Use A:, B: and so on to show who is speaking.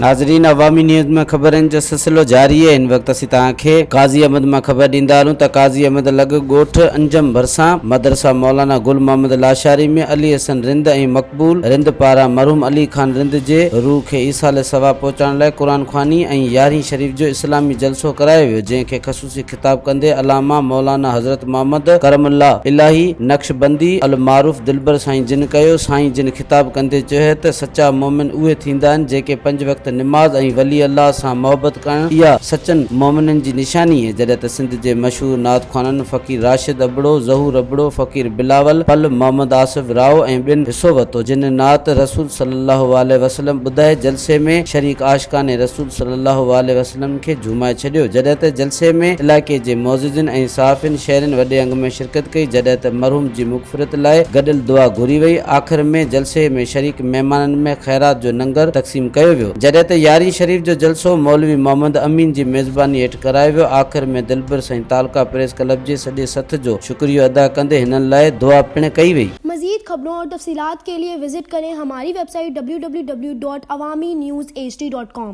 A: ناظرين عوامي نيوز ۾ خبرن جو سلسلو جاري آهي هن وقت اسين توهان کي قاضي احمد مان خبر ڏيندا هلون ته قاضي احمد لڳ ڳوٺ انجم ڀرسان مدرسه مولانا گل محمد لاشاري ۾ علي حسن رند ۽ مقبول رند پاران مرحوم علي خان رند جي روح کي ايصال ثواب پهچائڻ لاء قرآن خواني ۽ يارهين شريف جو اسلامي جلسو ڪرايو ويو جنهن کي خصوصي خطاب ڪندي علامه مولانا حضرت محمد ڪرم الله الاهي نقشبندي المعروف دلبر سائين جن ڪيو سائين جن خطاب ڪندي چيو ته سچا مؤمن اهي ٿيندا آهن جيڪي پنج وقت نماز ۽ ولي الله سان محبت ڪرڻ اها سچن مؤمنن جي نشاني اهي جڏهن ته سنڌ جي مشهور نعت خوانن فقير راشد ابڙو، ظهور ابڙو، فقير بلاول پل، محمد آصف راهو ۽ ٻين حصو ورتو جن نعت رسول صلي الله عليه وسلم ٻڌائي جلسي ۾ شريڪ عاشقان رسول صلي الله عليه وسلم کي جهومائي ڇڏيو جڏهن ته جلسي ۾ علائقي جي معززين ۽ صحافين شهرين وڏي انگ ۾ شرڪت ڪئي جڏهن ته مرحوم جي مغفرت لاء گڏيل دعا گهري وئي، آخر ۾ جلسي ۾ شريڪ مهمانن ۾ خيرات جو ننگر تقسيم ڪيو ويو، جڏهن ته يارهين شريف جو جلسو مولوي محمد امين جي ميزباني هيٺ ڪرايو ويو، آخر ۾ دلبر سائين تعلقه پريس ڪلب جي سڄي سٿ جو شڪريو ادا ڪندي هنن لاء دعا پڻ ڪئي وئي.
B: مزيد خبرون اور تفصيلات کے لئے وزٽ ڪرين ھماري web site www.awamiNewsHD.com.